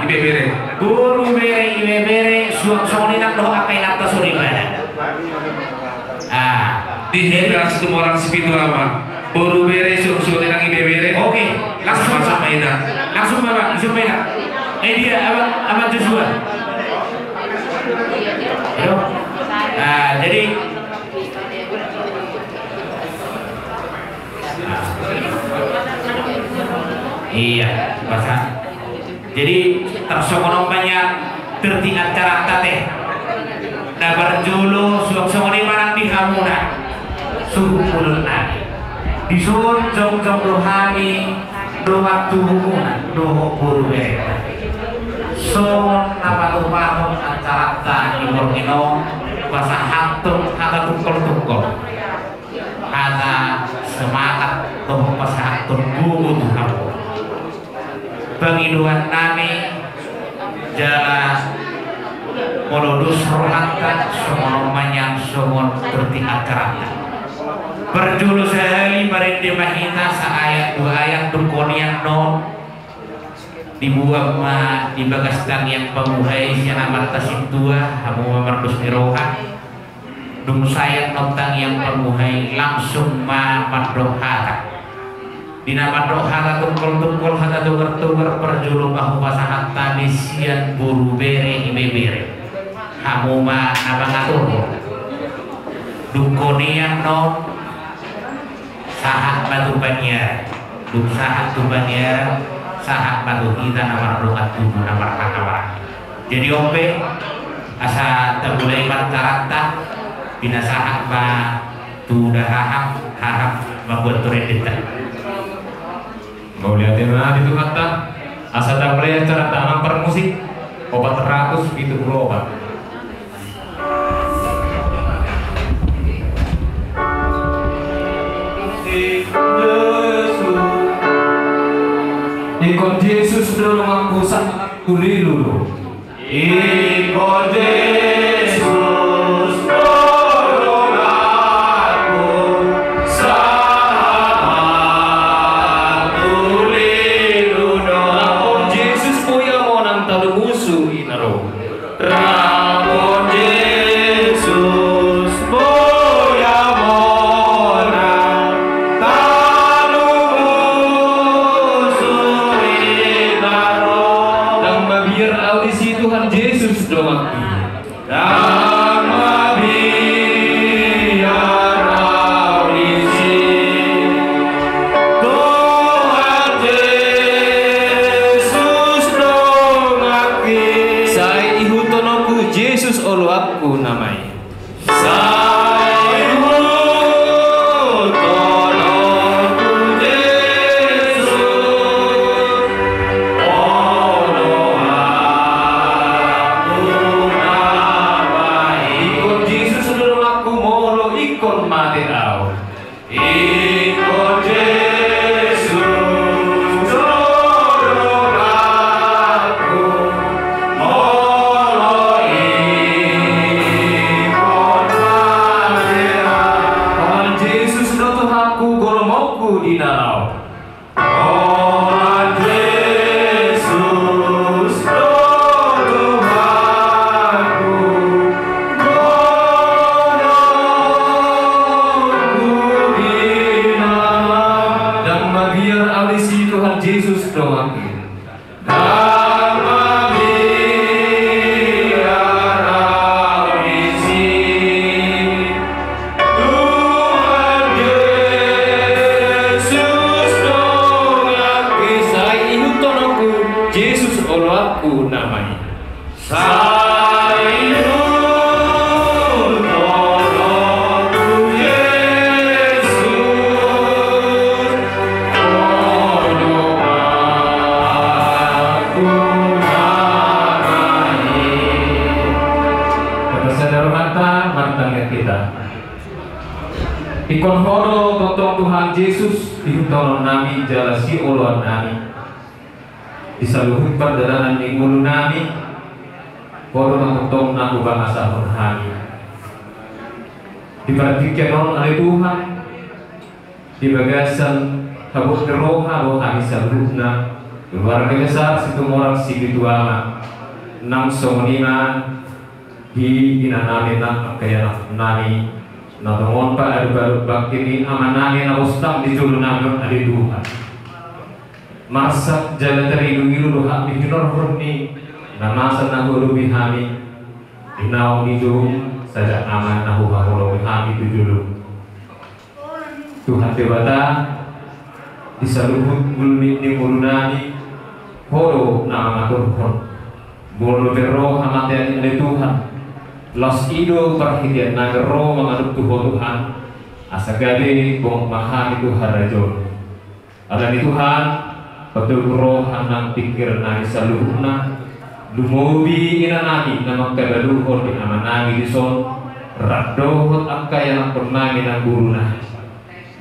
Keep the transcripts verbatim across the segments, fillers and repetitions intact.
Ibebere. Boru, bere, ibebere, suang songon i nang dohot angka inanta soripada. Ah, di hita Situmorang Sipitu Ama. Boru, bere, suang songon i nang ibebere. Oke, langsung, Pak. Langsung, Pak. Langsung, Pak. Eh, dia, Abang, Abang Joshua. Aduh. Ah, jadi, iya, bahasa. Jadi, tarsongon on ma nian tertib acaranta, ate. Na parjolo, suang songon i ma nang di hamuna suhut ngolunami. Dison jongjong do hami dongan tubumuna dohot boru berenta. Songon na patupahon acaranta di borngin on, pasahathon hata tungkol-tungkol, hata semangat dohot pasahathon gogo tu hamu. Pangidoannami jala molo dos rohanta, songon on ma nian songon tertib acaranta. Parjolo sahali marende ma hita saayat dua ayat, dungkon i annon dibuat ma di bagas tangiang pamuhai sian Amanta Sintua, hamu ma mardos ni roha. Dung sae annon tangiang pamuhai, langsung ma mandok hata. Di na mandok hata tungkol-tungkol, hata togar-togar, parjolo ma hupasahat hami sian boru, bere, ibebere. Hamu ma na mangaturhon. Dungkon i annon, sahat ma tu paniaran. Dung sahat tu paniaran, sahat ma tu hita na mardongan tubu na marhahamaranggi. Jadi on pe, asa tamulai ma acaranta, pinasahat ma tu dahahang, hahang mambuat tu rendenta. Mauliate ma di Tuhanta, asa tamulai acaranta amang parmusik, opat ratus pitu pulu opat. Ingkon Jesus do donganku, sahabatku, lilu do. Ingkon Jesus do donganku, sahabatku, lilu do. Ingkon Jesus boi amonang, talu musu i na ro. Ingkon Jesus boi amonang, talu musu i na ro. Ndang mabiar au disi, Tuhan Jesus donganku. Ndang mabiar au disi, Tuhan Jesus donganku. Sai ihuthononku Jesus oloanku nama i. Sai ihuthononku Jesus oloanku nama i. Ingkon Jesus do donganku molo ingkon mate au. Ingkon Jesus do donganku molo ingkon mate au. Tuhan Jesus do Tuhanku, golomonku di na laho. Tuhan Jesus do Tuhanku, golomonku di na laho. Ndang mabiar au disi, Tuhan Jesus donganku. Ndang mabiar au disi, Tuhan Jesus donganku. Sai ihuthononku Jesus oloanku nama i. Sai ihuthononku Jesus oloanku nama i. Tapasadar rohanta, martangiang hita. Ingkon Ho do tongtong Tuhan Jesus, ihuthononnami jala sioloannami di saluhut pardalanan ni ngolunami. Ho do tongtong na hubangasahon hami di partingkian on, ale Tuhan. Di bagasan habot ni roha do hami saluhutna Keluarga besar Situmorang Sipitu Ama, nang songon i ma di inanami nang angka ianakkonnami, na tongon paadop-adop bangke ni amanami na bostang di jolonami on, ale Tuhan. Marsak jala tarilu-ilu do hami hinorhon ni na masa na huadopi hami, di naung di jou, sajak ama na huhaholongi hami tu jolom. Tuhan Debata, di saluhut ngolu ni ngolunami, Ho do na mangaturhon. Molo pe ro hamatean i, ale Tuhan, laos i do parhiteannami ro mangadop tu Ho, Tuhan, asa gabe bongot ma hami tu harajaon. Alani i, Tuhan, patogu roha nang pingkirannami saluhutna, lumobi inanami na mangkabaluhon di amanami dison, rap dohot angka ianakkonnami nang boruna.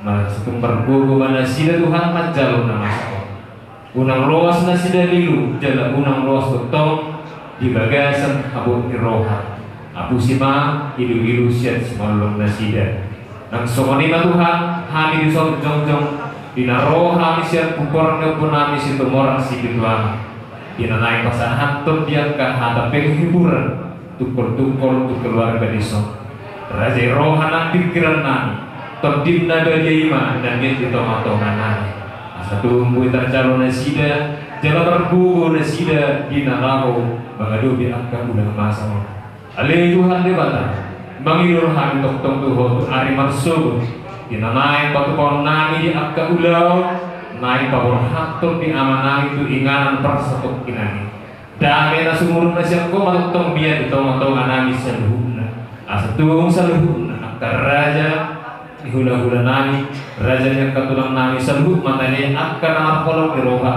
Marsatumbar gogo ma nasida, Tuhan, manjalo na masa on. Unang loas nasida lilu, jala unang loas tongtong di bagasan habot ni roha. Apusi ma ilu-ilu sian simalolong nasida. Nang songon i ma, Tuhan, hami dison jongjong, di na ro hami sian pumpar ni ompunami Situmorang Sipitu Ama, di na naeng pasahathon di angka hata penghiburan tungkol-tungkol tu keluarga dison. Rajai roha nang pingkirannami, Tondim na badia i ma na mian di tonga-tonganami. Asa tung boi tarjalo nasida, jala margogo nasida di na laho mangadopi angka ulaon masa on. Ale Tuhan Debata, mangido hami tongtong tu Ho tu ari marsogot, di na naeng patupaonnami di angka ulaon, naeng paborhathon di amanami tu inganan parsatongkinami. Dame na sumurung na sian Ho ma tongtong mian di tonga-tonganami saluhutna. Asa tung saluhutna angka raja ni hula-hulanami, raja ni angka tulangnami saluhut ma, tene angka na marholong ni roha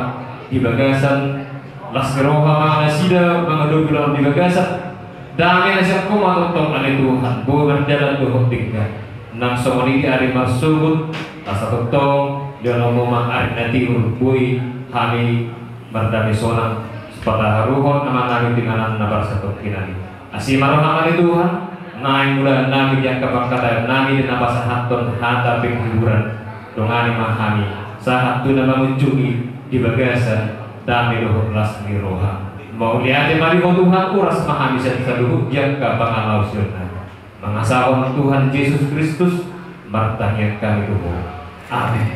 di bagasan las ni roha ma nasida mangadopi ulaon di bagasan dame na sian Ho ma tongtong, ale Tuhan, boi mardalan dohot denggan. Nang songon i di ari marsogot, asa tongtong di ulaonmu ma ari na tiur, boi hami mardame sonang, pataharuhon amanami tu inganan na parsatongkinami. Asi ma roham, ale Tuhan, naeng mulaannami di angka pangkataionami di na pasahathon hata penghiburan. Dongani ma hami sahat tu na mangunjungi di bagasan dame dohot las ni roha. Mauliate ma di Ho, Tuhan, uras ma hami sian saluhut di angka pangalaosionnami. Mangasahon Tuhan Jesus Kristus, martangiang hami tu Ho. Amen.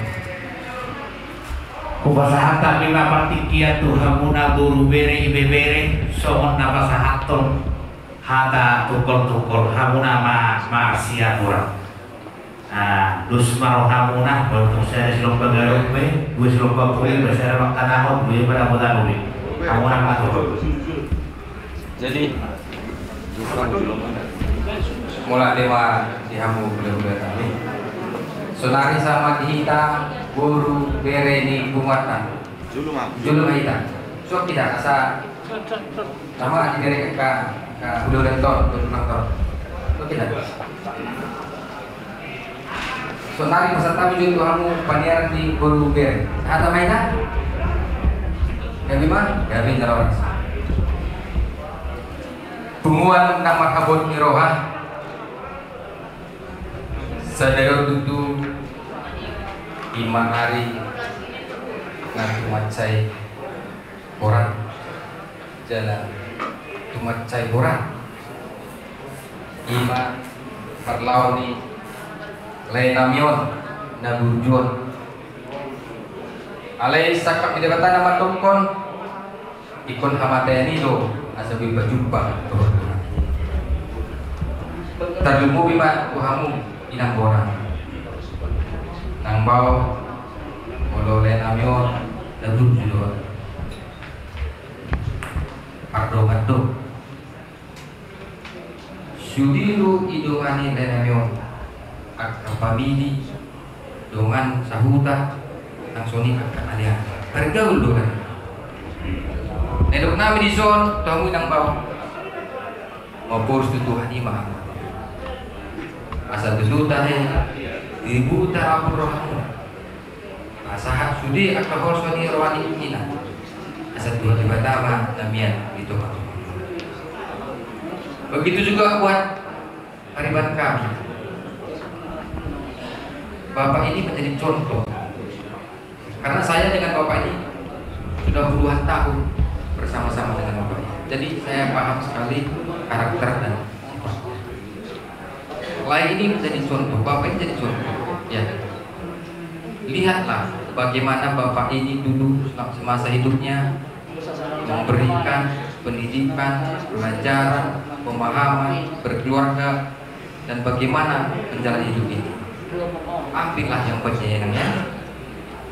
Hupasahat hami ma partingkian tu hamuna boru, bere, ibebere, songon na pasahathon hata tungkol-tungkol, hamuna ma marsiaturang. Ah, dos ma rohamuna, walaupun sada silompa ganup be, dua silompa puli be, sada mangkanahon, dua i ma dapot anu be. Hamuna ma tu. Jadi, mulak ma di hamu boru, bere nami. Saonari sama di hita boru, bere ni punguanta. Jolo ma hita. Suang hita, asa sama di bere ka, ka uda-uda tor, tu nang tor. Suang hita. Saonari pasahat hami jo tu hamu paniaran ni boru, bere. Hata ma hita? Gabe ma? Gabe jala horas. Punguan na marhabot ni roha. Sadari on tutu i ma ari na tumansai borat. Jala tumansai borat i ma parlao ni lae nami on na burju on. Alai sangkap ni Debata na mandokkon, ingkon hamatean i do asa boi pajumpa dohot Tuhan. Tarlumobi ma tu hamu inang bona nang bao, molo lae nami on na burju do on. Pardongan do. Sude do didongani lae nami on, angka pamili, dongan sahuta, nang songon i angka alean. Pargaul do kan. Na nidok nami dison tu hamu inang bao, mamboru tu Tuhan i ma hamu. Asa tutu tahe di buta rapur rohamu. Pasahat sude angka holso ni roha ni ina. Asa Tuhan Debata ma na mian di tonga-tonga. Begitu juga buat pariban kami. Bapak ini menjadi contoh. Karena saya dengan Bapak ini Sudah puluhan tahun bersama-sama dengan Bapak ini. Jadi saya paham sekali karakter dan sifatnya. Lae ini menjadi contoh, Bapak ini jadi contoh. Ya. Lihatlah bagaimana Bapak ini dulu semasa hidupnya memberikan pendidikan, pelajaran, pemahaman, berkeluarga, dan bagaimana menjalani hidup ini. Ambillah yang baiknya, ya, Nang, ya.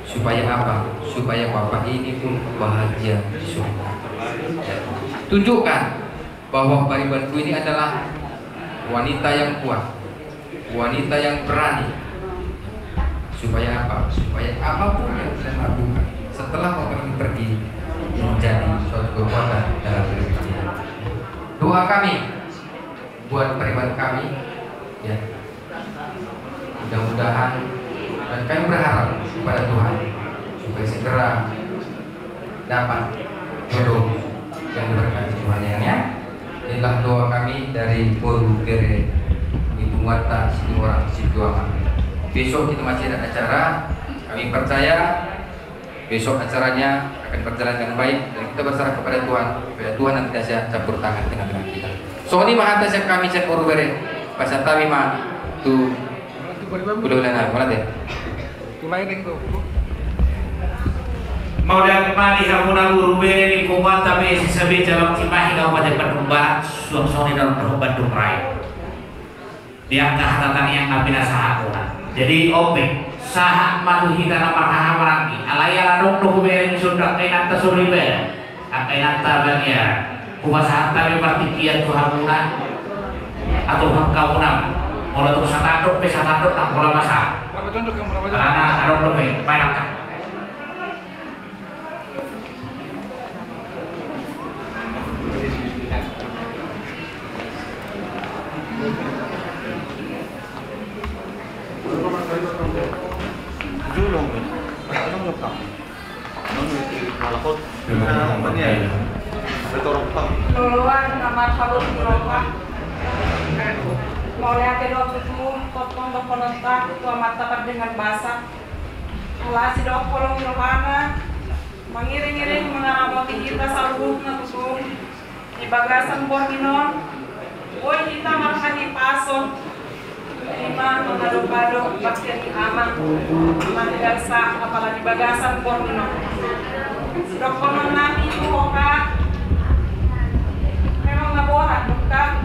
Supaya apa? Supaya Bapak ini pun bahagia di surga. Ya. Tunjukkan bahwa paribanku ini adalah wanita yang kuat, wanita yang berani. Supaya apa? Supaya apapun yang kalian lakukan setelah Bapak ini pergi, menjadi suatu kekuatan dalam hidup kalian. Doa kami buat pariban kami, ya. Mudah-mudahan, dan kami berharap kepada Tuhan supaya segera dapat jodoh yang diberkati Tuhan, ya, ya. Inilah doa kami dari Boru Bere, Ibu Wata, Sinuara, Sijuama. Besok kita masih ada acara. Kami percaya besok acaranya akan berjalan dengan baik dan kita berserah kepada Tuhan supaya Tuhan nanti bisa campur tangan di tengah-tengah kita. Songon i ma hata sian hami sian Boru Bere. Pasahat hami ma tu hulahula nami, mauliate. Mauliate ma di hamuna Boru Bere ni Kombanta B S S B cabang Cimahi Kabupaten Bandung Barat, suang songon i dohot Bandung Raya. Di angka hata tangiang na pinasahatmuna. Jadi on pe, sahat ma tu hita na marhahamaranggi. Alai ala adong do hubereng songon angka inanta soripada, angka inanta baniara. Hupasahat hami partingkian tu hamuna, atur hamuna. Molo tung satandok pe, satandok nang pola masa. Alana adong dope, baen angka. Loloan na marhabot ni roha. Mauliate do tutu, tongtong dohononta tu Amanta pardenggan basa. Ala sidok holong ni rohana, mangiring-iring mangaramoti hita saluhutna tutu. Di bagasan borngin on, boi hita marhahipason, ima mangadopado baktian ni Amang, manggasa apala di bagasan borngin on. Dohonon nami tu ho, Kak, memang na borat do, Kak.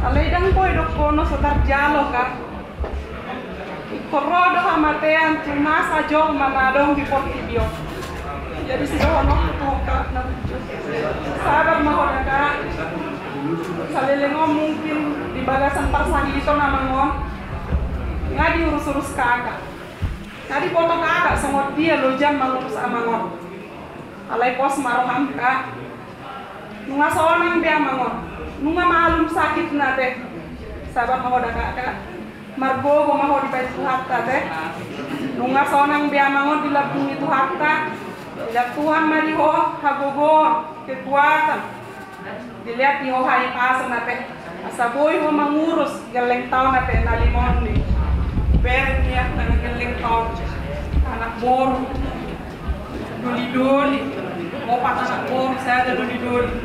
Alai ndang boi dohonon so tarjalo, Kak. Ingkon ro do hamatean tu nasa jolma na adong di portibi on. Jadi sidohononku tu ho, Kak, na bujur, sabar ma ho da, Kak. Saleleng on mungkin di bagasan parsahiton Amang on, nga diurus-urus Kakak, nga diboto Kakak songon dia loja mangurus Amang on. Alai pos ma roham, Kak. Nunga sonang be Amang on, nunga malum sakitna, ate. Sabar ma ho da, Kak. Margogo ma ho dibahen Tuhanta, ate. Nunga sonang be Amang on dilambungi Tuhanta. Dilehon Tuhan ma di ho hagogoon, kekuatan. Dilehon di ho hahipason, ate. Asa boi ho mangurus gelleng taon, ate, na lima on ni. Bereng ia na gelleng taon. Anak boru. Doli-doli, opat anak boru, sada doli-doli.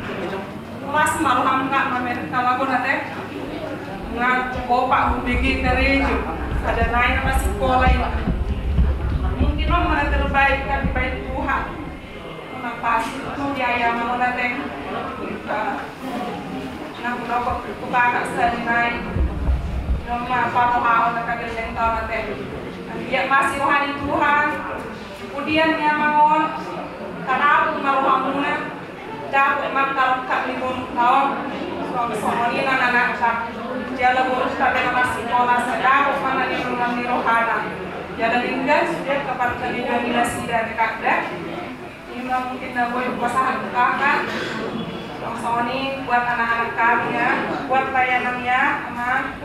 Las ma roham, Kak, mamereng halak on, ate. Nga opat hubege karejo, sada nai na masikola i. Mungkin on ma na terbaik, Kak, dibahen Tuhan. Nang pas tu di ayam on, ate. Nang hudok tu Kakak sada nai. On ma parohaon na gelleng taon, ate. Anggiat masih roha ni Tuhan. Pudian ni Amang on, tadapot ma rohamuna, dapot ma angka rongkap ni ngolunta on. Songon i nang anakta, jala borunta pe na marsikola, sai dapot ma na niluluan ni rohana. Jala denggan sude angka parkarejoan ni nasida, Kak, da. Ima mungkin na boi hupasahat tu Kakak. Songon i buat anak-anak kami, ya, buat layanan, ya, Amang.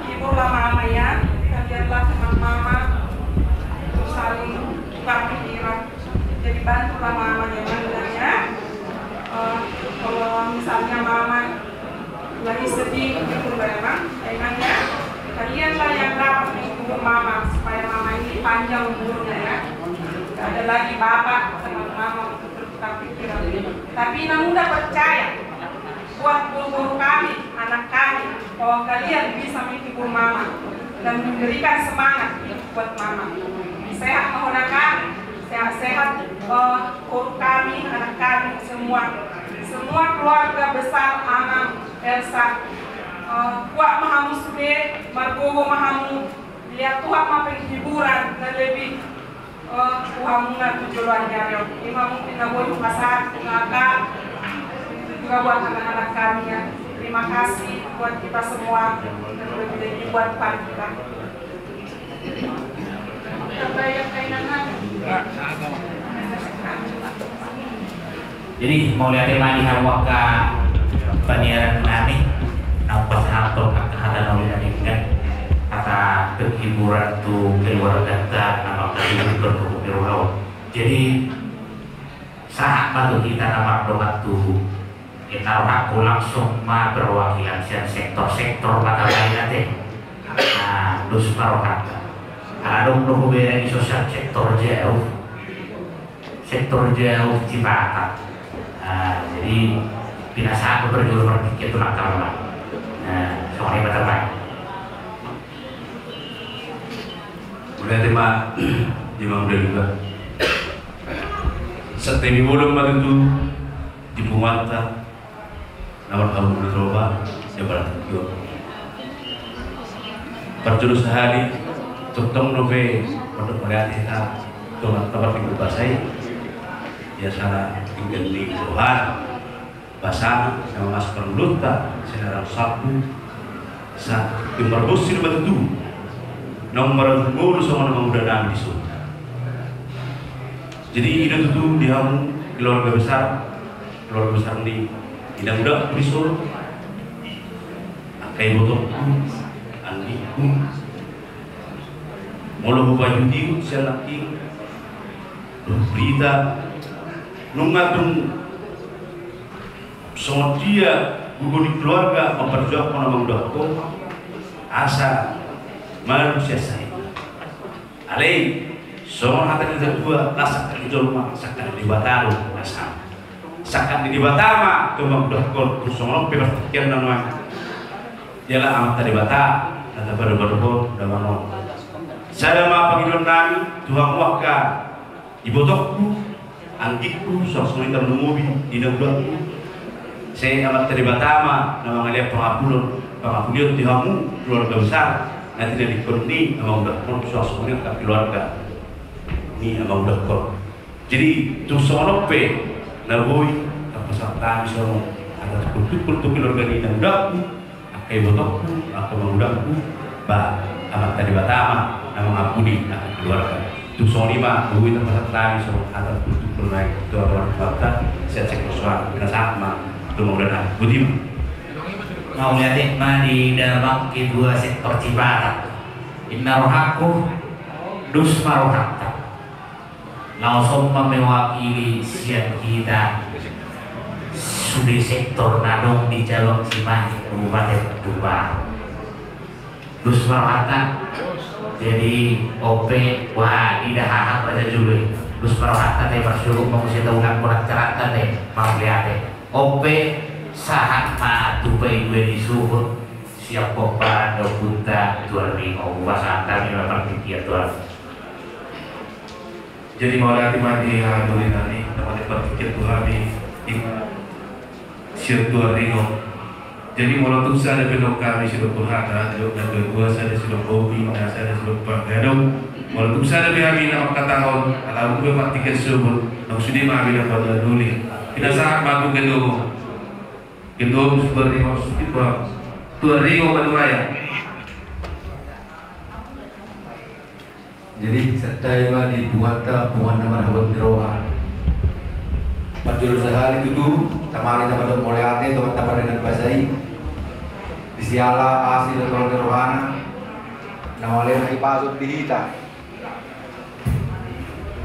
Hiburlah Mama, ya. Kalianlah teman Mama untuk saling tukar pikiran. Jadi bantulah Mama, ya, Amang, ya. Eh, kalau misalnya Mama lagi sedih, hiburlah, ya, Amang. Ya, Amang, ya. Kalianlah yang dapat menghibur Mama supaya Mama ini panjang umurnya, ya. Ada lagi bapak sama mama untuk bertukar pikiran. Tapi Ina Muda percaya, buat boru-boru kami, anak kami, bahwa kalian bisa menghibur mama dan memberikan semangat hidup buat mama. Sehat ma hoda kami, sehat-sehat, eh, boru kami, anak kami, semua, semua keluarga besar Amang Elsa. Eh, kuat ma hamu sude, margogo ma hamu, liat Tuhan ma penghiburan na lebih eh, tu hamu na tu joloan ni ari on. Ima mungkin na boi hupasahat tu kakak, begitu juga buat anak-anak kami ya. Terima kasih buat kita semua, terlebih-lebih buat Pak kita. Terbayar kainan. Jadi mauliate ma di hamu angka paniaran nami, na hupasahathon angka hata na uli nami, kan, hata penghiburan tu keluarganta na mangkaturut berkumpul di rumah. Jadi sahat ma tu hita na mardongan tubu. Ita rohangku langsung ma perwakilan sian sektor-sektor ma tabaen ate. Nah, dos ma rohanta. Ala adong do hubege di sosial sektor jauh. Sektor jauh Cipatat. Nah, jadi pinasahat do perjolo martiket tu langkah ma. Nah, songon i ma tabaen. Mauliate ma di Amang Uda juga. Santabi bolon ma tutu di punguanta. Na marhahamaranggi roha, siap baratak jo. Parjolo sahali, tongtong dope, mandok mauliate hita, tu Amanta Partingkian Basa i, ia sala tinggal ni rohana, basana, na mangasup parngoluonta, sian ari on sahat tu, sahat tu marbosi do ma tutu, naung marujung ngolu songon Amang Uda nami dison. Jadi, i do tutu di hamu keluarga besar, keluarga besar ni inang uda di Solo, angka ibotongku, anggingku, molo hupajuti sian nangkin, dohot berita, nunga tung songon dia gogo ni keluarga mamparjuangkon Amang Uda on, asa malum sian sahit. Alai, songon hata ni natuatua, las sangkap ni jolma, sangkap ni Debata do na sahat. Sangkap ni Debata ma tu Amang Uda on, tung songon on pe partingkian na nuaeng. Jala Amanta Debata na tapadopadophon damang on. Sada ma pangidoan nami tu hamu angka ibotongku, anggingku, suang songon i tarlumobi di inang udaku. Sai Amanta Debata ma na mangalean pangapulon, pangapulion di hamu keluarga besar na tinadingkon ni Amang Uda on, suang songon i angka keluarga ni Amang Uda on. Jadi tung songon on pe na boi tapasahat hami songon hata tungkol-tungkol tu keluarga ni inang udaku, angka ibotongku, angka Amang Udangku, ba Amanta Debata ma na mangampuni angka keluarga. Tung songon i ma boi tapasahat hami songon hata tungkol-tungkol nai tu Amanta Debata, sian sektor soal pinasahat ma tu Amang Uda nai. Boti ma. Mauliate ma di damang ketua sektor Cipatat. Inna rohangku, dos ma rohanta. Laos on ma mewakili sian hita sude sektor na adong di cabang Cimahi Kabupaten Tuban. Dos ma rohanta. Jadi on pe, wah, ida hahang raja julu i. Dos ma rohanta ate, marsogot ma muse taulangkon acaranta ate, mauliate. On pe sahat ma tu paidua ni suhut sian pomparan ni ompunta Tuan Ringo, hupasahat hami ma partingkian tu on. Jadi mauliate ma di haha doli nami, na mangalean partingkian tu hami, i ma sian Tuan Ringo. Jadi molo tung sada pe dohot hami sidohonon hata, didok natuatua, sada sidohonon hobi, na sada sidohonon panggadong. Molo tung sada pe hami na mangkatahon, ala adong pe partingkian sogot, nang sude ma hami na mangalean doli. Pinasahat ma tu ketua umum. Ketua umum Tuan Ringo, Tuan Ringo Manuaya. Jadi, santabi ma di punguanta, punguan na marhabot ni roha. Parjolo sahali tutu, tamari na mandok mauliate tu Amanta Partingkian Basa i. Di siala asi dohot holong ni rohana, na mangalean hahipason di hita.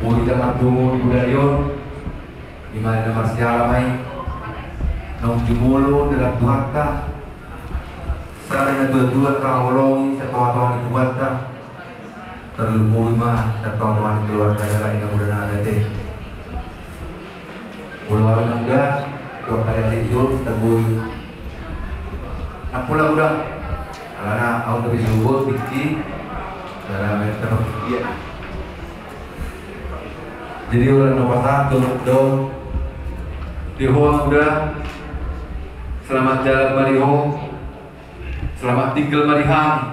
Boi hita marpungu di bodari on, di na marsiala ma i. Naung jumolo dalan Tuhanta. Sada natuatua na manghaholongi sian tonga-tonga ni punguanta. Tarlumobi ma sian tonga-tonga ni keluarga, jala inang uda nami Ate. Molo au na muda, dua kali ate jol, tebul. Nampula muda. Alana au na bisa ubot, bikti. Cara main terus dia. Jadi orang nomor satu dong. Di ho na muda. Selamat jalan ma di ho. Selamat tinggal ma di hami.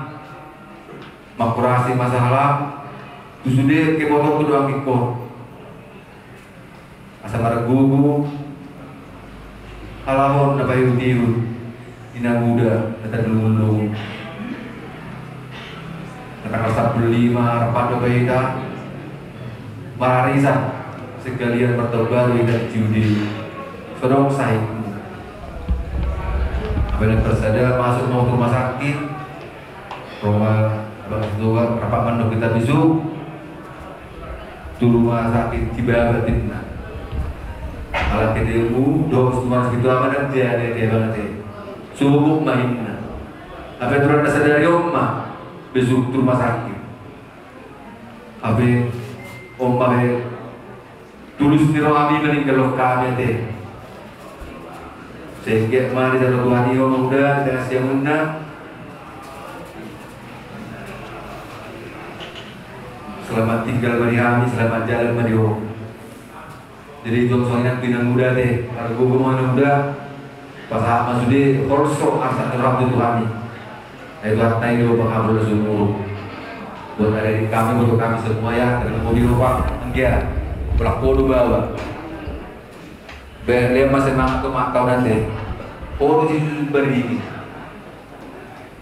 Mangkurasi masalah. Tu sude kebotor tu doang ingkon. Asa margogo halahon na paihut-ihut, di na muda na tarlungun-lungun. Na tanggal sampulu lima rap do hita mararisan, sekalian martaon baru hita di Ciude. Sodong sahitmu. Apalagi persada masuk mau ke rumah sakit, Roma, Abang Situa, rapat mandok kita besok tu rumah sakit Cibabat inna. Ala ketemu dos rumah sakit itu aman dan dia dia dia banget ya. Subuh mainna. Apa aturan dasar dari oma besok tu rumah sakit. Apa oma be Tulus ni rohami maninggalhon hami ate. Sehingga ma dijalo Tuhan i ho ma muda di tengah siamunna. Selamat tinggal ma di hami, selamat jalan ma di ho. Jadi itu songon i nang tu na muda ate. Kalau gue mau na muda, pasahat ma sude holso arsak ni roham tu Tuhan i. Ai Tuhanta i do pangabulna sumurung. Buat adik kami, buat kami semua ya, terlebih di rumah, anggia, pulang kodo bawa. Be, lema semangat tu mata udah deh. Kodo di berdiri.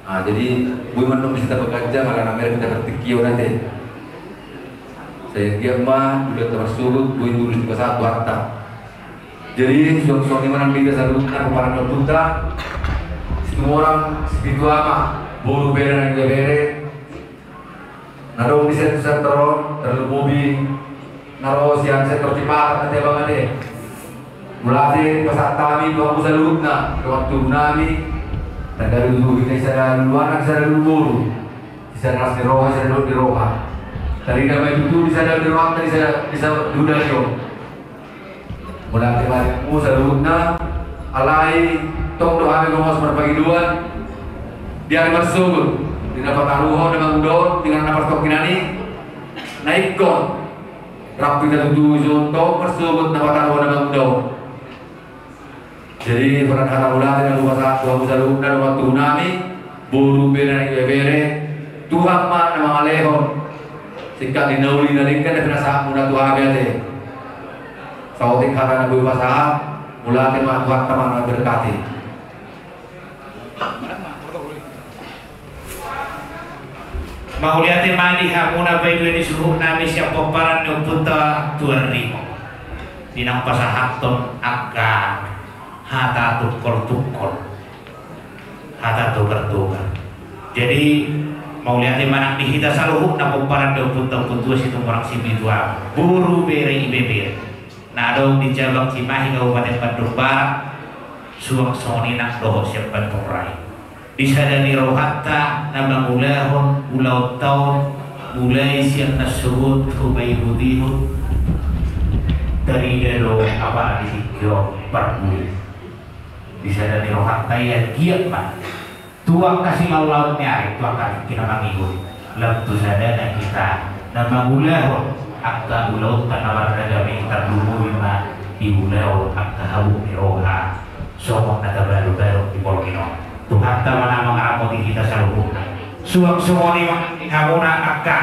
Nah, jadi, gue menung bisa dapat kerja, malah namanya kita berpikir udah deh. Saya giat mah, udah termasuk, gue dulu juga saat Tuhanta. Jadi, suang-suang i ma nang di hita saluhutna, pomparan ni ompunta, Situmorang Sipitu Ama, boru, bere nang ibebere, na adong di sektor-sektor on, terlebih na ro sian sektor Cipatat ate abang ate. Mauliate pasahat hami tu hamu saluhutna, dohot tubu nami, tanda tutu hita i sada lulu anak, sada lulu boru, i sada las ni roha, i sada dolok ni roha. Tarida ma i tutu di sada ni roha, di sada, di sada dunia on. Mauliate ma di hamu saluhutna, alai tong do hami gomos marpangidoan, di ari marsogot, di na pataruhon na mangudahon, di na na partongkinan i, na ingkon rap hita tutu ison tong marsogot na pataruhon na mangudahon. Jadi, holan hata mauliate na hupasahat tu hamu saluhutna dohot tubu nami, boru, bere nang ibebere, Tuhan ma na mangalehon singkat ni na uli na denggan na pinasahatmuna tu hami ate. Saotik hata na boi hupasahat, mauliate ma, Tuhanta ma na mamberkati. Mauliate ma di hamuna bahen dua ni suhut nami sian pomparan ni ompunta Tuan Rimo. Di na pasahathon angka hata tungkol-tungkol, hata togar-togar. Jadi, mauliate ma nang di hita saluhutna pomparan ni ompunta Ompu Tuan Situmorang Sipitu Ama, boru, bere, ibebere, na adong di cabang Cimahi Kabupaten Bandung Barat, suang songon i nang dohot sian Bandung Raya. Di sada ni rohanta na mangulahon ulaonta on, mulai sian na sogot tu paihut-ihut, tarida do apala di tingki on parbue. Di sada ni rohanta i anggiat ma tu angka simaulaon ni ari, tu angka tingki na mangihut, lam tu sada na hita na mangulahon angka ulaonta na marragam i, tarlumobi ma di ulaon angka habot ni roha songon na tabalu-balu di borngin on. Tuhanta ma na mangaramoti hita saluhutna. Suang songon i ma di hamuna angka.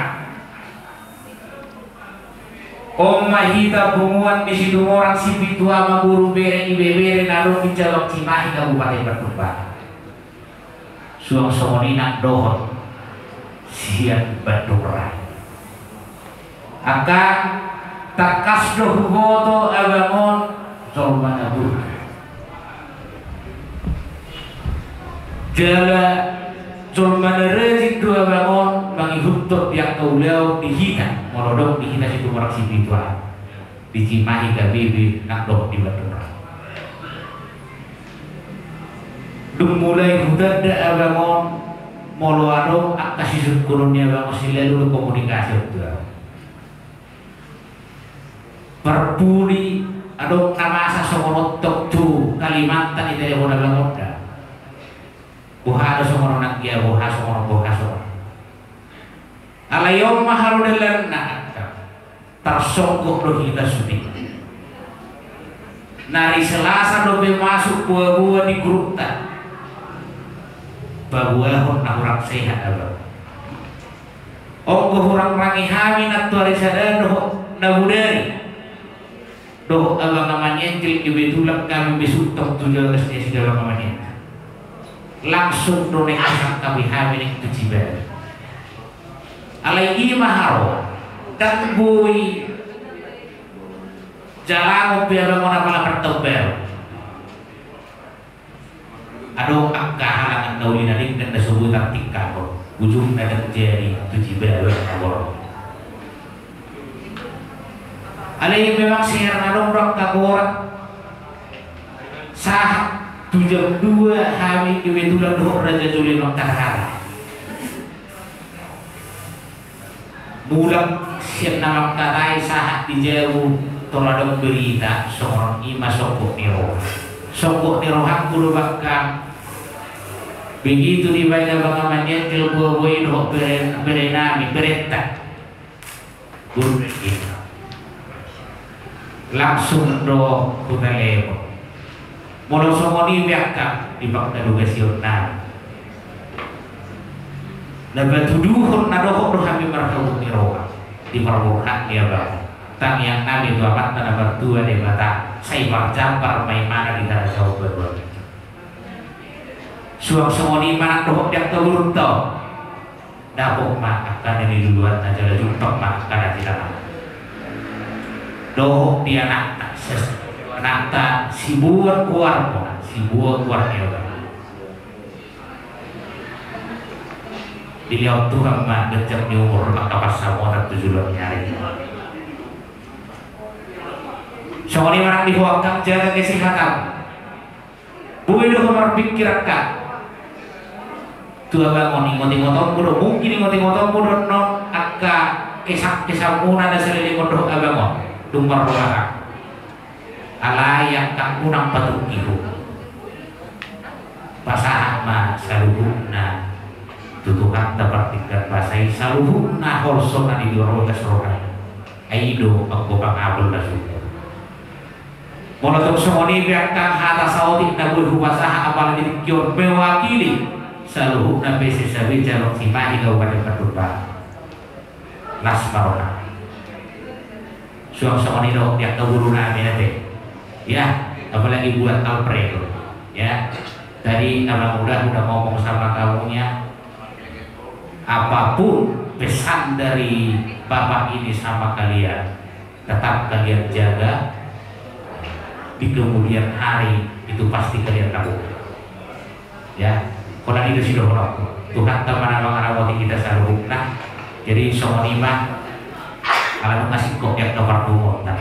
On ma hita punguan ni Situmorang Sipitu Ama, boru, bere, ibebere na adong di cabang Cimahi Kabupaten Bandung Barat. Suang songon i nang dohot sian Bandung Raya. Angka, tangkas do huboto abang on jolma na burju. Jala jolma na rajin do abang on mangihuthon di angka ulaon di hita, molo adong di hita Situmorang Sipitu Ama. Di Cimahi K B B nang dohot di Bandung Raya. Dung mulai hutanda abang on, molo adong angka sisungkunon ni abang on, selalu do komunikasi on tu ahu. Pudi adong na masa songon on tong tu Kalimantan, i tadi bona bangonda. Boha do songon on anggia, boha songon on, boha songon on. Alai on ma harodalanna, angka. Tarsonggot do hita sude. Nari Selasa dope masuk boa-boa di grupta. Paboahon na hurang sehat, abang. Onggo hurang rangi hami nantuari sada dohot na bodari. Dohot abang Amanianjil, kebetulan hami besuk tong tu jaga si abang Amanianjil. Langsung do naeng disangkapi hami naeng tu Cibadak. Alai i ma haroa, ndang boi jalangon pe abang on apala partaon baru. Adong angka halangan na uli na denggan na so boi tartingkahon, ujungna ndang jadi tu Cibadak na borok. Alai memang sian na adong do angka gorak. Sahat tu jam dua hami kebetulan dohot Raja Juli mangkatahana. Mulak sian na mangkatai sahat di jabu, tor adong berita songon i ma songgot ni roha. Songgot ni rohangku do bangkang. Begitu dibaen abang Amanianjil boa-boa i dohot bere, bere nami, berenta. Boru ni hita. Langsung do hutalehon. Molo songon i be angka di pangkalugasion nami. Na patuduhon na dohot do hami marhabot ni roha di parborhat ni abang. Tangiang nami tu Amanta na martua Debata, sai marjambar ma imana di harajaon baru. Suang songon i ma nang dohot di angka borunta on. Dapot ma angka na niluluanna jala jumpang ma angka na tinanganna. Dohot di anakta, ses-, anakta siboan goarna, siboan goar ni roha. Dilehon Tuhan ma ganjang ni umur, angka pansamotan tu joloan ni ari. Songon i ma nang di ho angka, jaga kesehatanmu. Boi do ho marpingkir angka tu abang on, ingot-ingotonmu do, mungkin ingot-ingotonmu do annon angka kesak-kesakmuna na saleleng on dohot abang on, dung marroha. Alai angka unang patungkihon. Pasahat ma saluhutna tu Tuhanta partingkian basa i, saluhutna holso na di bagas roha i. Ai i do anggo pangabul na sumur. Molo tung songon i pe angka hata saotik na boi hupasahat apala di tingki on mewakili saluhutna P C S A B cabang Cimahi Kabupaten Bandung Barat. Las ma roha. Suang songon i do di angka boru nami ate. Ya, apalagi buat Alfredo. Ya, tadi Abang Uda udah ngomong sama kamunya. Apapun pesan dari Bapak ini sama kalian, tetap kalian jaga, di kemudian hari itu pasti kalian lakukan. Ya, holan i do sidohononku. Tuhanta ma na mangaramoti hita saluhutna. Jadi songon i ma, ala nunga singkop di angka parpunguanta.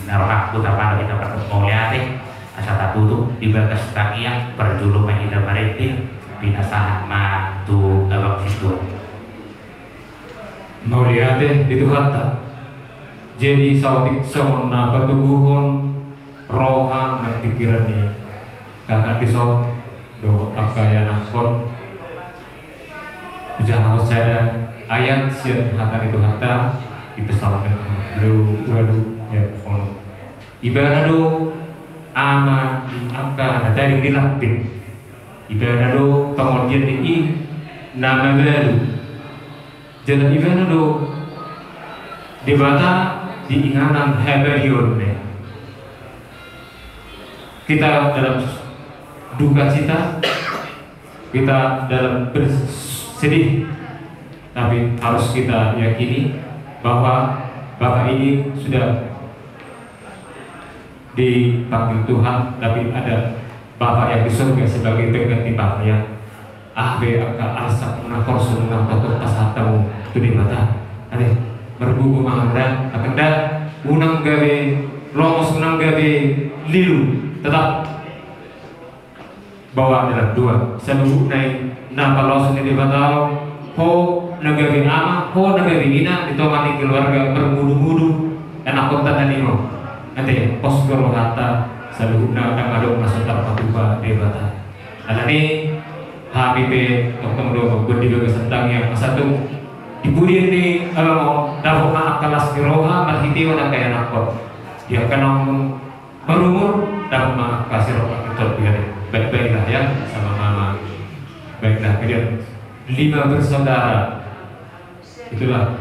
Na rohangku tamana hita parpunguan mauliate, asa tatutup di bagas tangiang, parjolo ma hita marende, pinasahat ma tu abang sintua. Mauliate di Tuhanta. Jadi saotik songon na patoguhon roha nang pingkiran ni kakak dison dohot angka ianakhon. Hujaha ma sada ayat sian hata ni Tuhanta di Psalmen dua puluh, ya, ono. Ibana do ama ni angka na tading di lambin. Ibana do pangondian ni i na mabalu. Jala ibana do Debata di inganan habadiaonna. Kita dalam duka cita, kita dalam bersedih, tapi harus kita yakini bahwa Bapak ini sudah dipanggil Tuhan, tapi ada Bapa yang di surga sebagai pengganti Bapa yang. Aha pe angka arsak muna, horso muna, tongtong pasahat hamu tu Debata. Ate, margogo ma hamu da, angka da, unang gabe longos, unang gabe lilu, tetap bawa dalam dua. Saluhutna i na paloas ni Debata, ho na gabe ama, ho na gabe ina, di tonga ni keluarga marmudu-mudu, anakhonta na lima. Ate, pos do rohanta, saluhutna ndang adong na so tarpatupa Debata. Alani, hami pe tongtong do mamboan di bagasan tangiang, asa tung di pudian ni abang on, dapot ma angka las ni roha, marhitehon angka ianakhon. Di angka naung marumur, dapot ma angka sirop angka itop di hami. Baik-baiklah ya, sama mama. Baiklah, kalian lima bersaudara. Itulah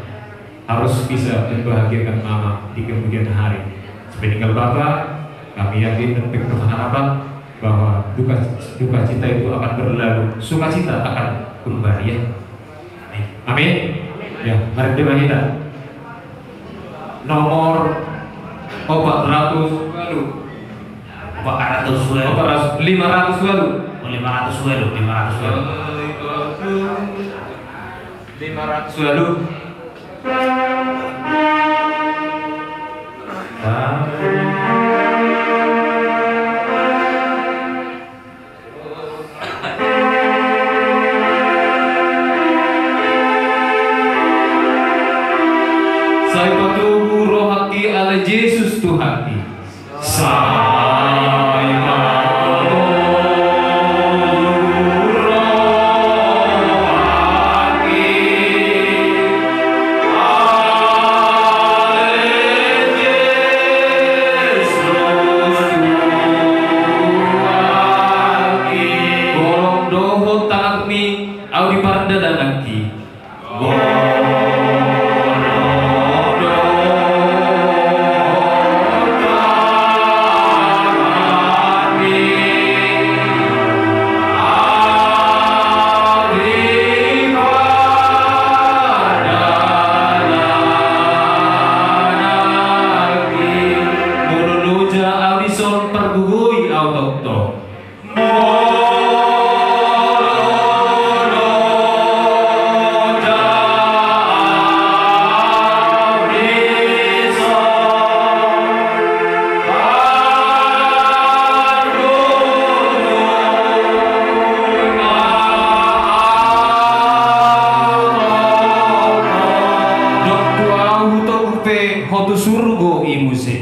harus bisa membahagiakan mama di kemudian hari. Sepeninggal bapa, kami yakin dan penuh harapan bahwa duka, duka cita itu akan berlalu, sukacita akan kembali, ya. Amin. Amin. Ya, mari kita. Nomor opat ratus walu. Opat ratus walu. Opat ratus, lima ratus walu. Oh, lima ratus walu, lima ratus walu. Lima ratus walu. Sai patogu rohangki ale Jesus Tuhanki. Sai patogu rohangki ale Jesus Tuhanki. Holong dohot tangakmi, ahu di pardalananki. Molo loja ahu dison, pargogoi ahu tongtong. Dok tu ahu, hutogu pe ho tu surgo i muse.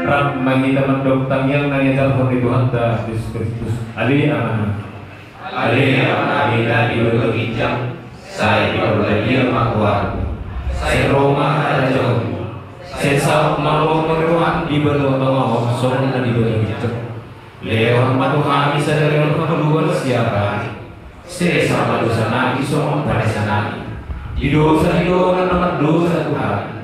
Rap ma hita mandok tangiang na niajarhon ni Tuhanta Jesus Kristus. Ale Amang. Ale Amanami na di banua ginjang, sai parbadia ma goarmu. Sai ro ma harajaonmu. Sai saut ma lomo ni roham di banua tonga on songon na di banua ginjang. Lehon ma tu hami sadari on hangoluan siapari. Sesa ma dosanami songon panesanami di dosa ni dongan na mandosa tu hami.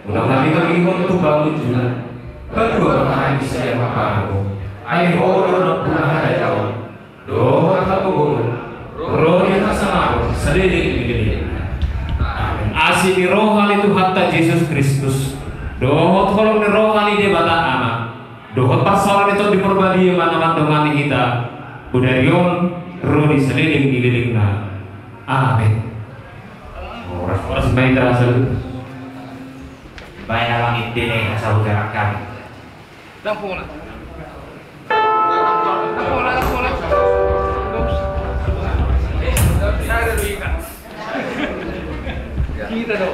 Unang hami togihon tu pangunjunan. Palua ma hami sian pangago. Ai Ho do nampuna harajaon dohot hagogoon, ro ni hasangapon saleleng ni lelengna. Amen. Asi ni roha ni Tuhanta Jesus Kristus dohot holong ni roha ni Debata Ama dohot parsaoran ni Tondi Porbadia ma na mandongani hita bodari on ro di saleleng ni lelengna. Amen. Horas, horas ma hita saluhut. Baen amang ende na i, hasahut hami. Ndang pola. Ndang pola, ndang pola. Kita do.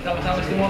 Sama-sama semua.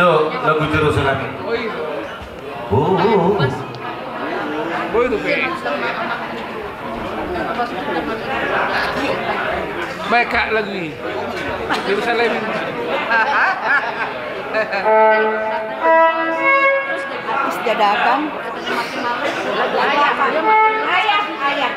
Jo, lagu Jerusalem. Oh, oh, oh. Baik, Kak, lagu ini. Jerusalem. Artis dia datang. Ayah, ayah.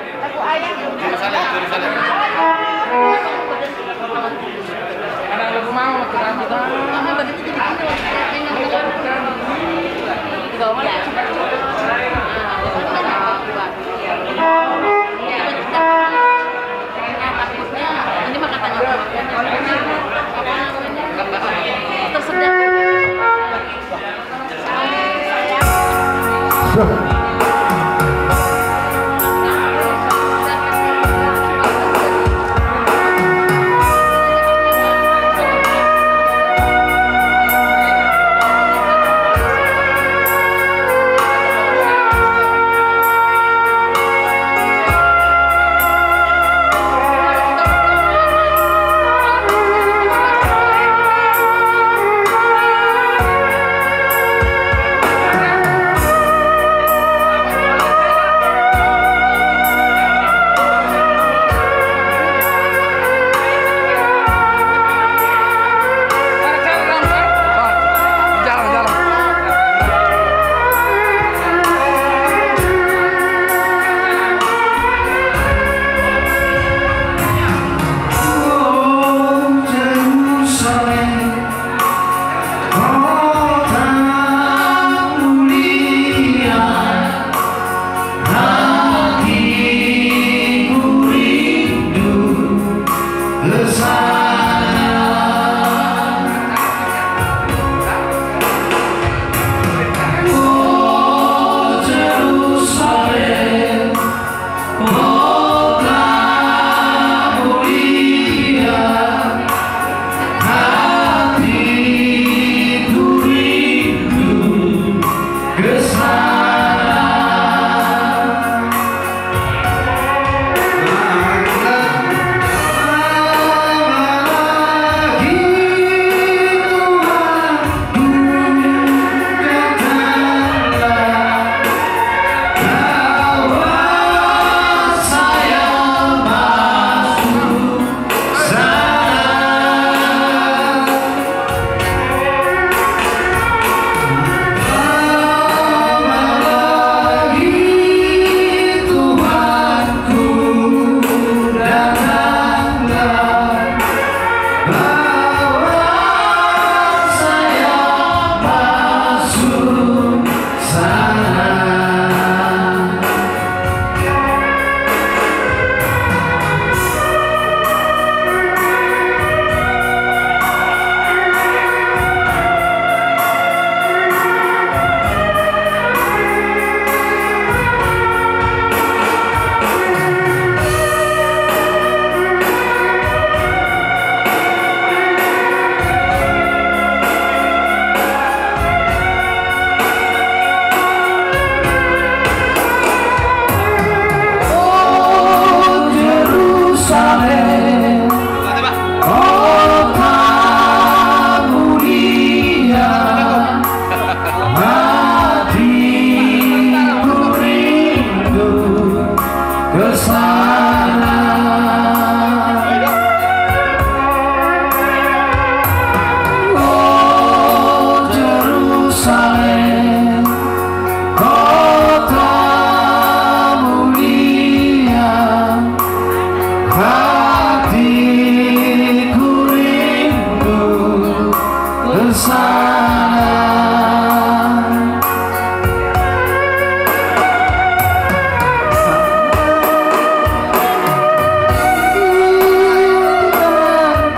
Sana.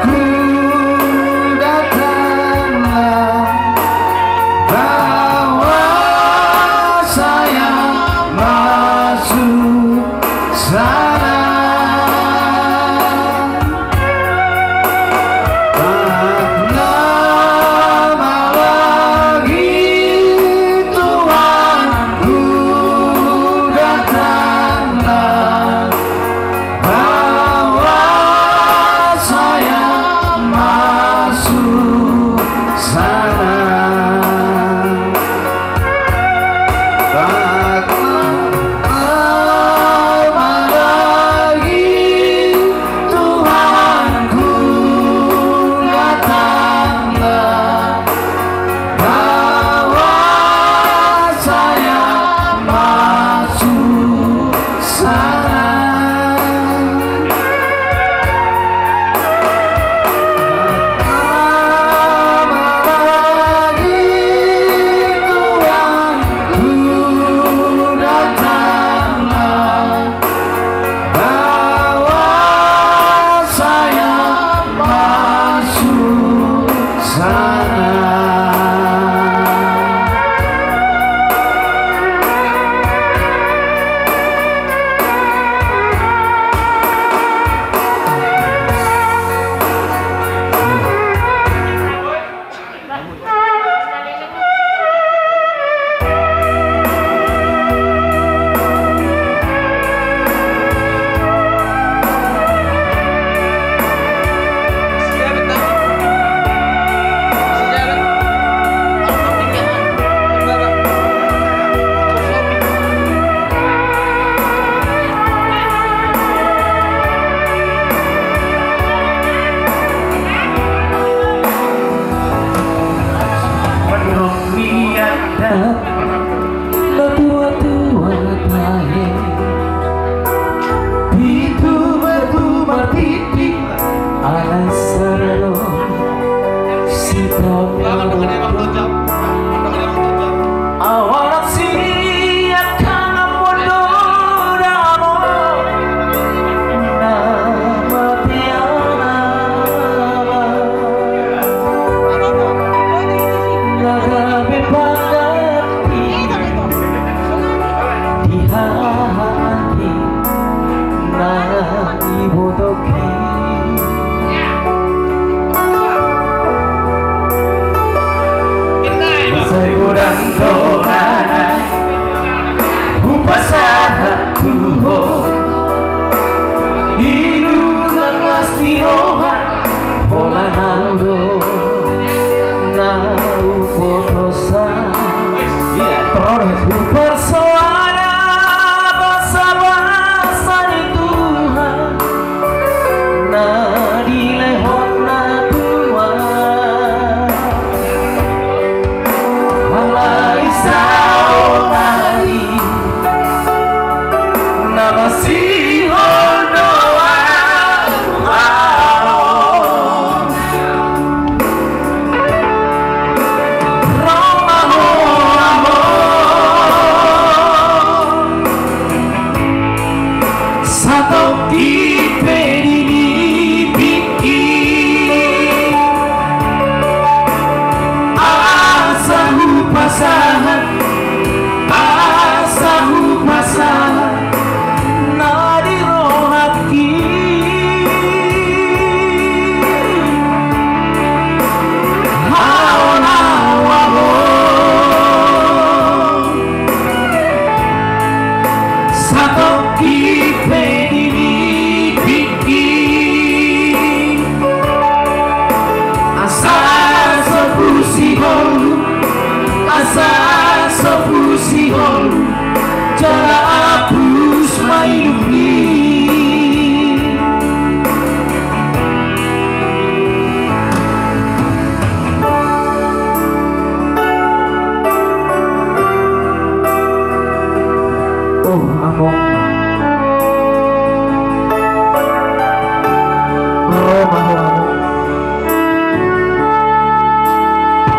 Ku datanglah, bawa saya masuk sana. Tak lama lagi Tuhan ku datanglah, bawa saya masuk sana. Tak lama lagi Tuhanku datanglah, bawa saya masuk sana. Lama lagi Tuhanku datanglah, bawa saya masuk sana.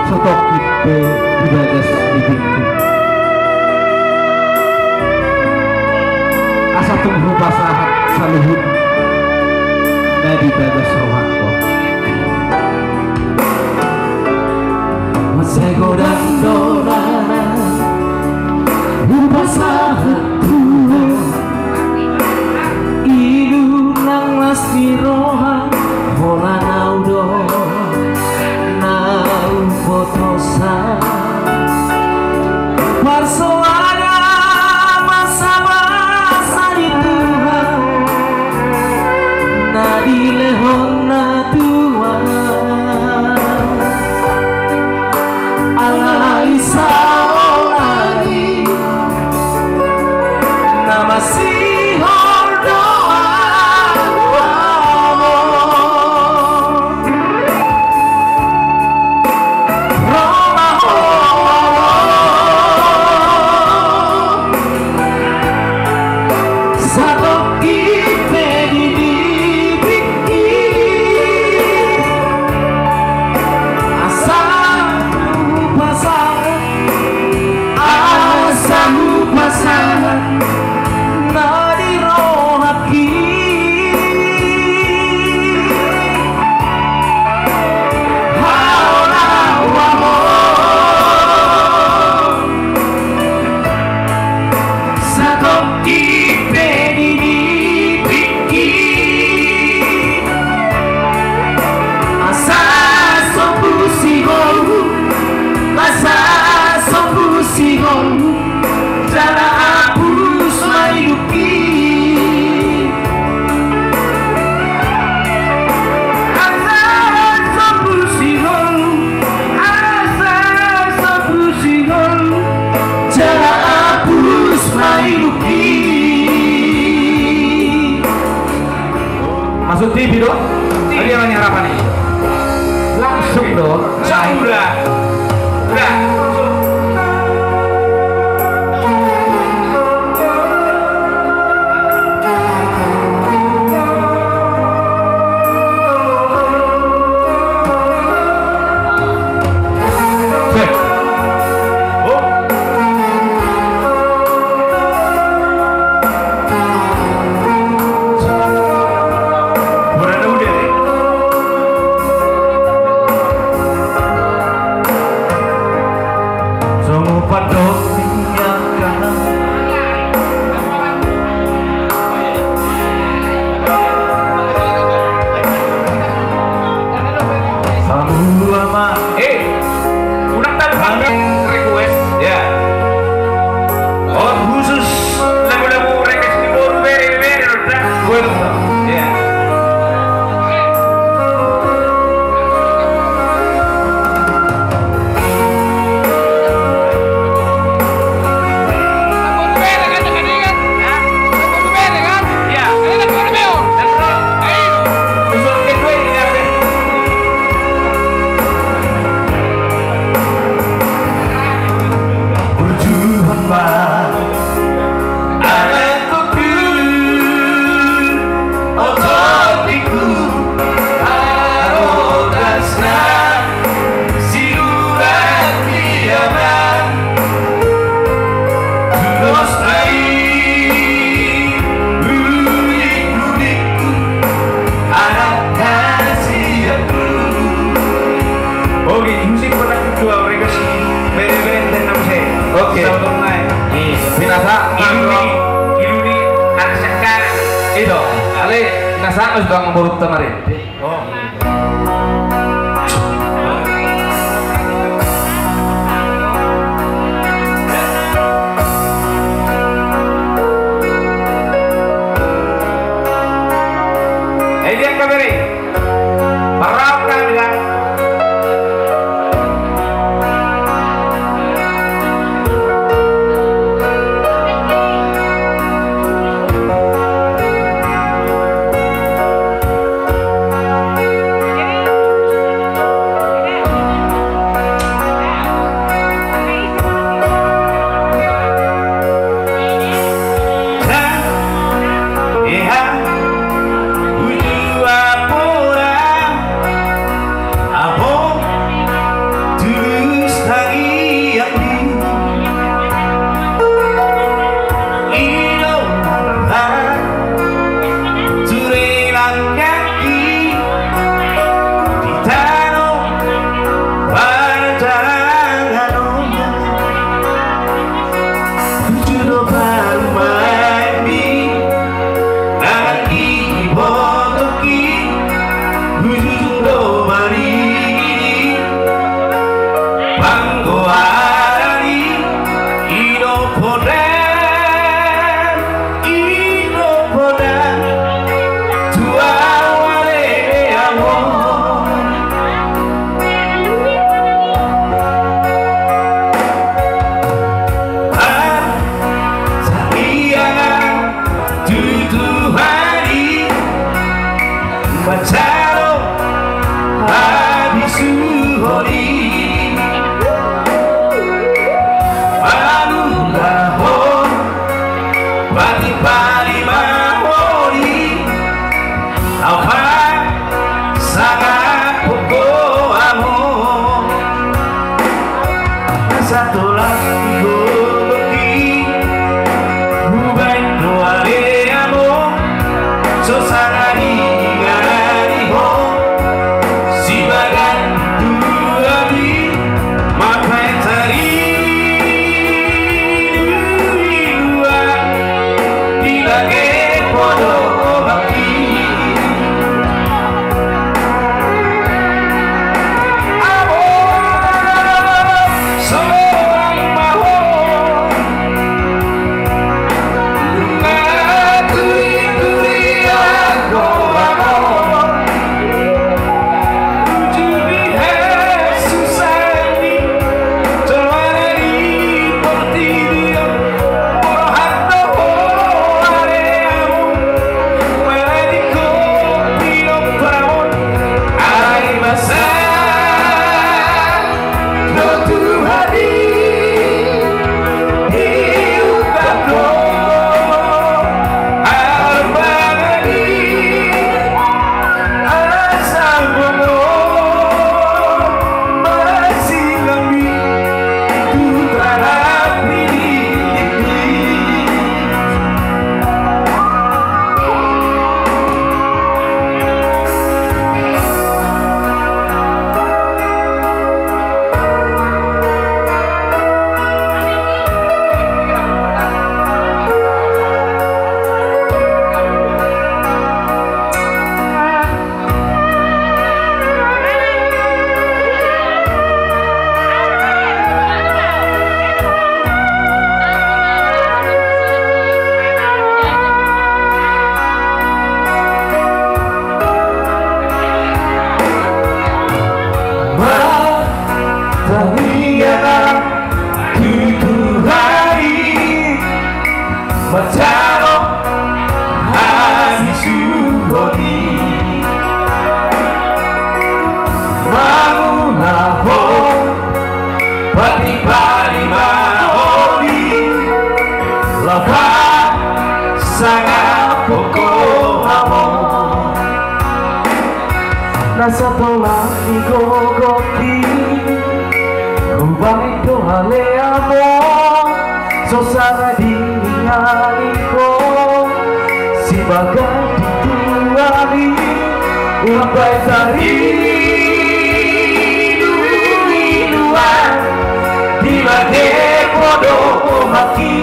Satongkin pe di bagas nipingku, asa tung hupasahat saluhut na di bagas rohangku. Mansai godang do na hupasahat tu ho, i do nang las ni roha, holan au do na hupotosan. Parsoada ma basa ni Tuhan na dilehon na tuat. Alai saonari na masihol do au. Ro ma ho, satongkin pe di nipingki, asa hupasahat, asa hupasahat na di rohangki. Hau na huamon, satongkin pe di nipingki, asa sombu sihol, asa sombu sihol, jala hapus ma idupki. Asa sombu sihol, asa sombu sihol, jala hapus ma idupki. Masuk T V do? Tadi yang nanya harapan nih. Langsung do. Sudah. Sudah. Samuama. Eh, unang talu hal request. Ya. Oh, khusus lagu-lagu request ni boru, bere, bere, bere, dah. Gue tuh. Ya. Oke, musik pernah kedua mereka sih. Bere-bere dan enam se. Oke. Sabar naik. Iya, binasa. Iluni, Iluni, anak sekar. Itu. Ale, binasa, harus bang borut kemarin. Oh. Eh, dia kembali. Parau kami lah. Satola ni gogok i, hubaen do ale among, so sanga dingani ho, sibaga tu hami, mambaen sari di luat, di bage podohanki. Manjalo hami suhut i, mangulahon pati padi ma hami, laho sangap hongko hamu. Na satola ni gogok i, hubaen do ale among, so sanga dingani ho, sibaga di tuari, mambaen sari di luat, di bage podohanki.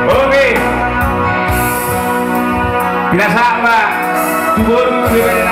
Oke. Pinasahat ma tu boru.